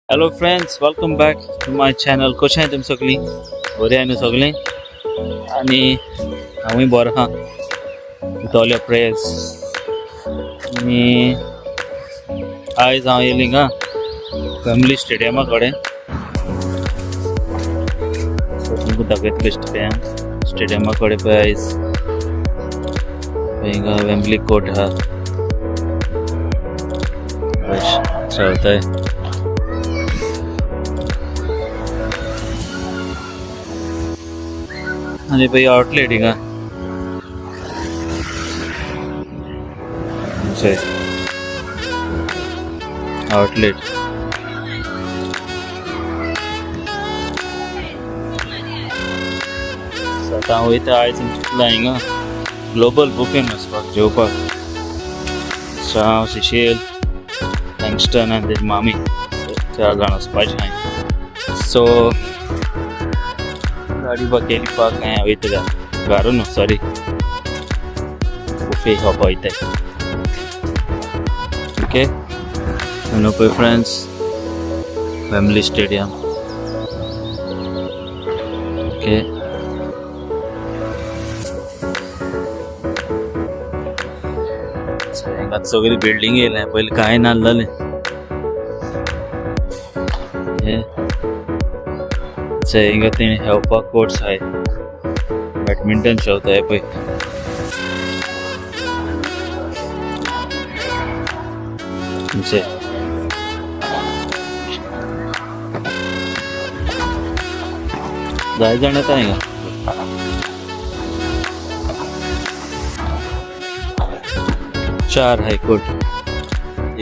Hello friends, welcome back to my channel. कशें आहाय तुमी सगळीं? बरी आहाय न्हू सगळीं? आनी हांवूय बरो आहा विथ ऑल your prayers. आनी आयज हांव येयलो हिंगा फॅमिली स्टेडियमा कडेन. सो तुमकां दाखयता बेश्टे स्टेडियमा कडेन पळय आयज हिंगा वेम्बली कोर्ट आहा, चलताय. आनी पळय आउटलेट हिंगा आउटलेट. आतां हांव वयता आयज चिंतलां हिंगा ग्लोबल बुफेन वचपाक जेवपाक. सो हांव, शिशील, लँगस्टन आनी तेजी मामी, चार जाण वचपाचें आहाय. सो गाडी केली पार्क, हांवें वयता घारू न्हू, सॉरी, बुफे खावपा वयताय. ओके, न्हू पळय फ्रेंड्स, फॅमिली स्टेडियम. ओके, आतां सगळी बिल्डिंग येयल्या, पयलीं कांय नासलेलें. हिंगा तेणी खेळपाक कोर्ट्स आहाय, बॅडमिंटन खेळताय पळय. जाय जाण येता हिंगा. चार हायकोर्ट,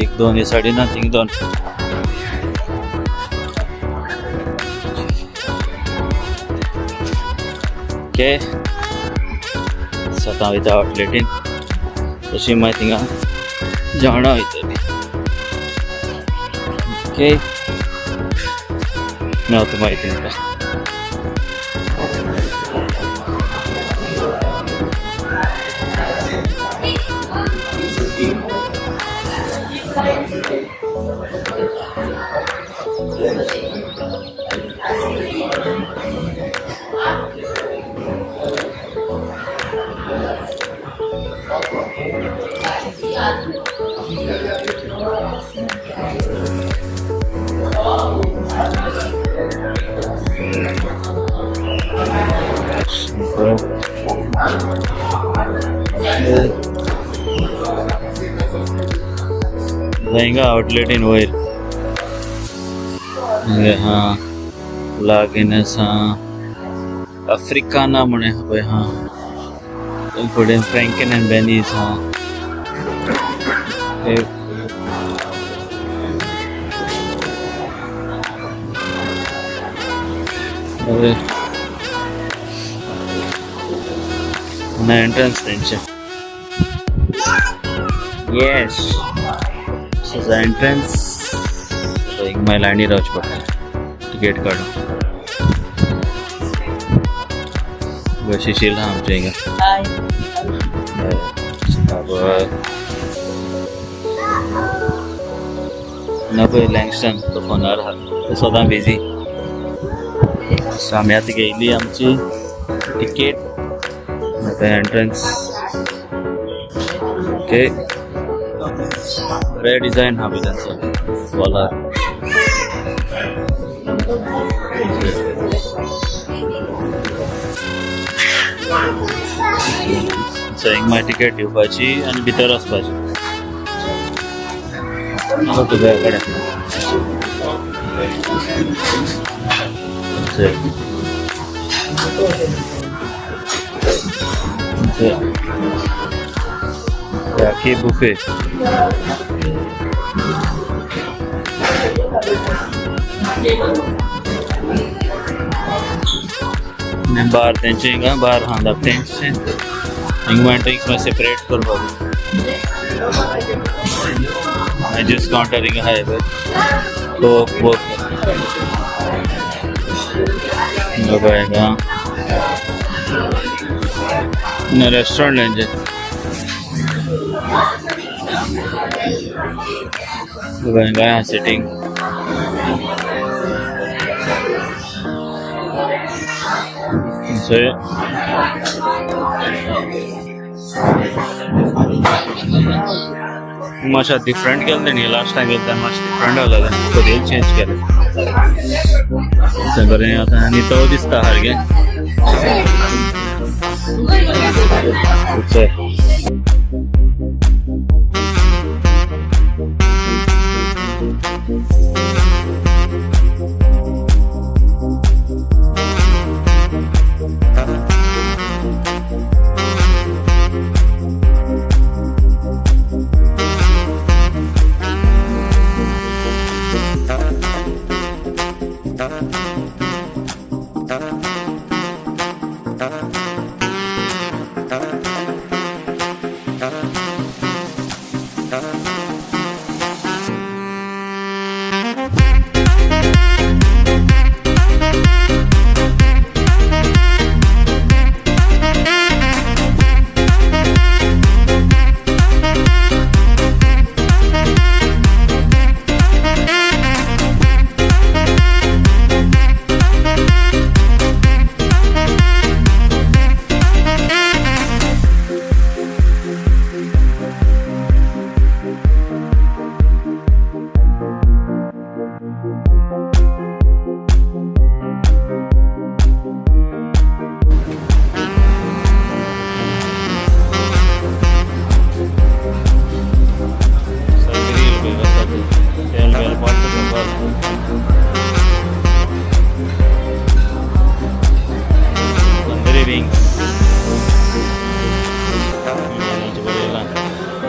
एक दोन हे सायडीन, थिंग दोन. ओके, सो आतां वयता आउटलेटीन, तशी मागीर थिंगा जेवणा वयतली. ओके, मेवता मागीर तुमकां. हिंगा आउटलेटीन वयर हा लागीनस हा आफ्रिकाना म्हण पळय हा, फुडें फ्रँकन अँड बेनीज हा. एंट्रन्स तेंचे. Yes, this is the entrance. एक मागीर लायनी रावचें पडटा टिकेट काडून. शिशील आहा आमचें हिंगा. ना पळय लँगस्टन तो फोनार आहा, तो सदां बिजी. सो आमी आतां घेयली आमची टिकेट, आतां एंट्रन्स. ओके, बरें डिझायन आहा पळय तेंचो वॉलार. सो हिंगा मागीर टिकेट दिवपाची आनी भितर वचपाचें तुज्या कडेन. आखी बुफे. बार तेंचे हिंगा बार हा धाकटेंचे, हिंगा मागीर ड्रिंक्स मागीर सेपरेट करपाक. ज्यूस काउंटर हिंगा आहाय पळय, कोक वोक हिंगा पळय. हिंगा रेस्टोरंट तेंचे. हिंगा सिटींग. थंय मातशें डिफरंट केलें तेणी. लास्ट टायम गेले तेन्ना मातशें डिफरंट जालें, कदेल चेंज केलें. थंय बरें आतां आनी तो दिसता सारकें.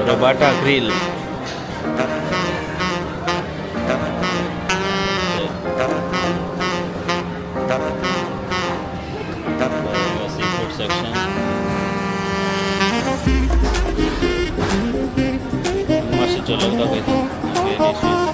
Robata grill. Seafood section. मातशें चलत दाखयता dishes.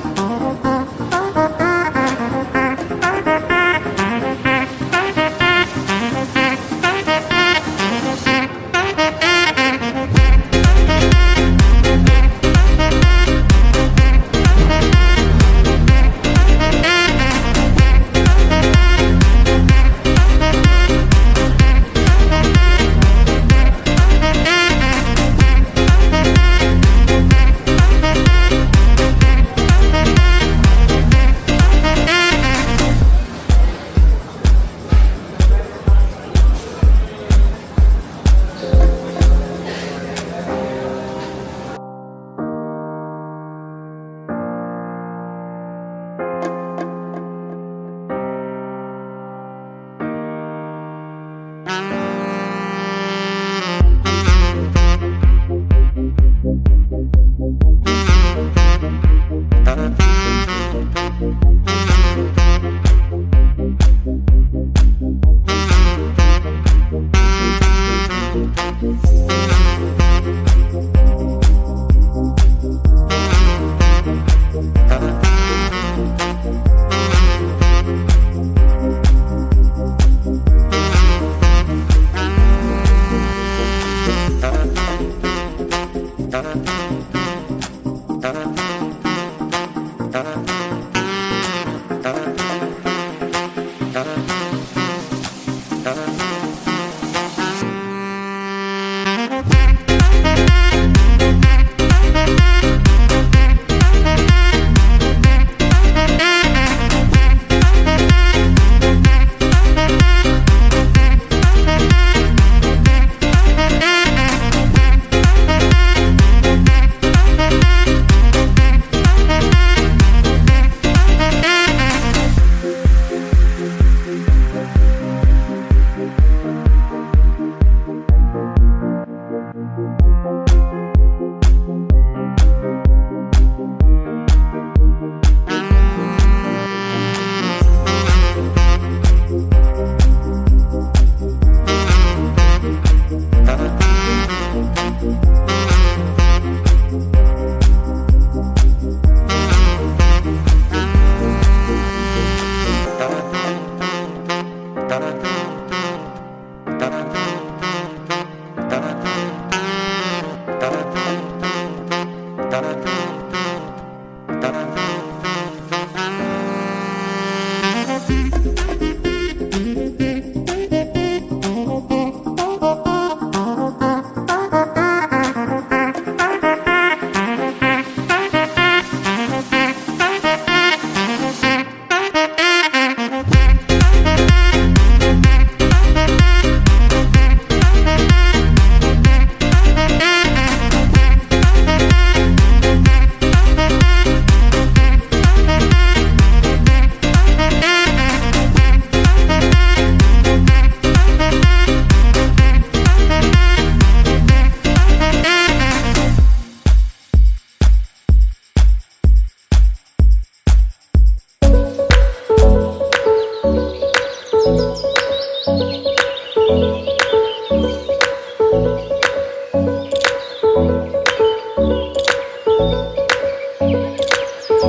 सो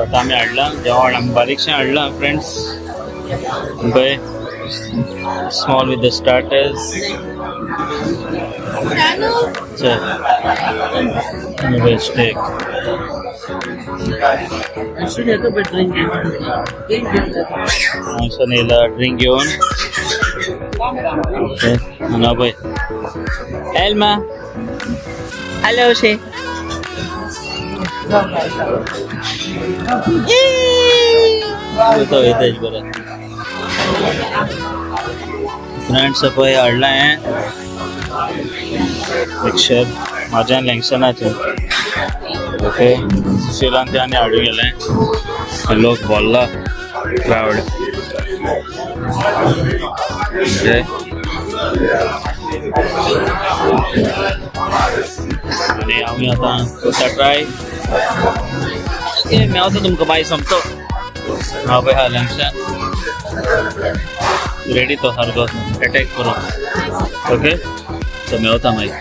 आतां आमी हाडलां जेवण, आमी बारीकशें हाडलां फ्रेंड्स. पळय, स्मॉल विथ the starters. चल, स्टेक. हांगसून येयला ड्रिंक घेवन. ओके, ना पळय, एल्मा, हॅलो शे. वयता वयता बरें. फ्रेंड्स, पळय हाडलां हें एक शेफ म्हाज्यान लँगस्टनाचें. ओके, सुशिलान ते आनी हाडून गेलें. लोक भरला, क्रावड. ओके, आनी आमी आतां करता ट्राय. ओके, मेवता तुमकां मागीर सोमतो. हांव पळय हा लँगस्टन रेडी, तो सारको अटॅक करूंक. ओके, सो मेवता मागीर.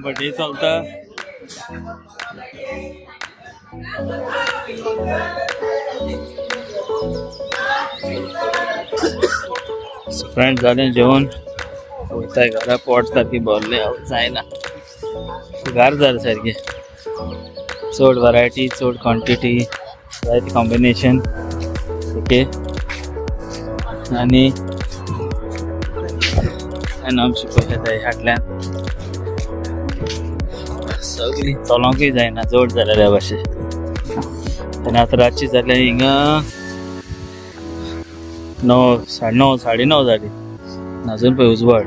बर्थडे चलता. फ्रेंड, जालें जेवण, वयताय घरा. पोट सारकें भरलें, हांव जायना, गार जालें सारकें. चड वरायटी, चड क्वॉन्टिटी, जायते कॉम्बिनेशन. ओके, आनी आनी आमची पळय हाटल्यान सगळी चलोंकूय जायना, चड जालेल्या भाशेन. आनी आतां रातची जाल्या हिंगा 9, 9:30, 9:30 जाली. अजून पळय उजवाड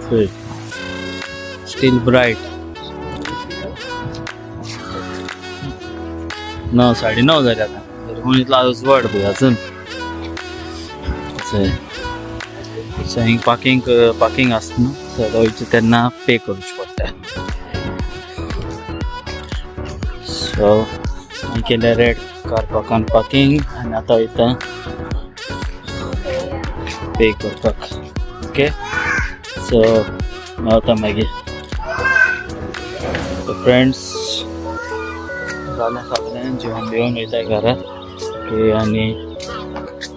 थंय स्टील ब्रायट. 9, 9:30 जाली आतां, तरी पूण इतलो उजवाड पळय अजून. सो हिंग पार्किंग पार्किंग आसता न्हू, सो वयचे तेन्ना पे करूचें पडटा. सो हांवें केलें रेड कार पार्कान पार्किंग आनी आतां वयता पे करपाक. ओके, सो मेवता मागीर. फ्रेंड्स, जालें सगळें जेवण बिवण, वयता घरा. ओके, आनी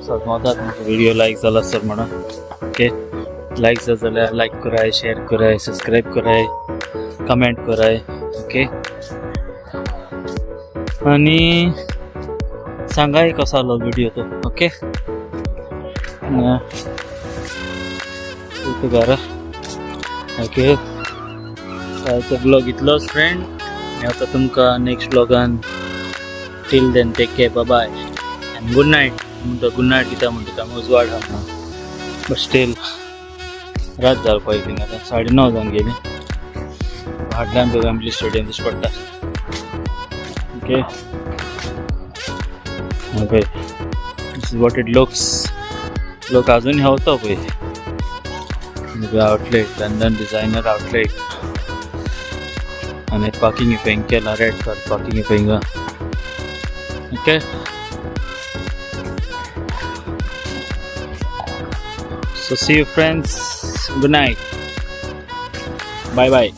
सगळं तुमकां व्हिडिओ लायक जाला आसत म्हणून. ओके, लायक जाता जाल्यार लायक कराय, शेअर कराय, सबस्क्रायब कराय, कमेंट कराय. ओके, आनी सांगाय कसो आलो व्हिडिओ तो. ओके, घरा. ओके, आयचो ब्लॉग इतलोच फ्रेंड. मेवता तुमकां नेक्स्ट ब्लॉगान. Till then, take care, bye and good night. म्हणटा गुड नायट कित्याक म्हणटा, आमी उजवाड आहा, बट स्टील रात जाल पळय. थिंगा आतां 9:30 जावन गेली. फाटल्यान पळय वेम्बली स्टेडियम दिश्टी पडटा. ओके, पळय, this is what it looks. लोक अजून हेवता पळय. Outlet, London designer outlet. आनी पार्किंग पळय केला, रेड कार पार्किंग पळय हिंगा. Okay, so see you friends, good night, bye bye.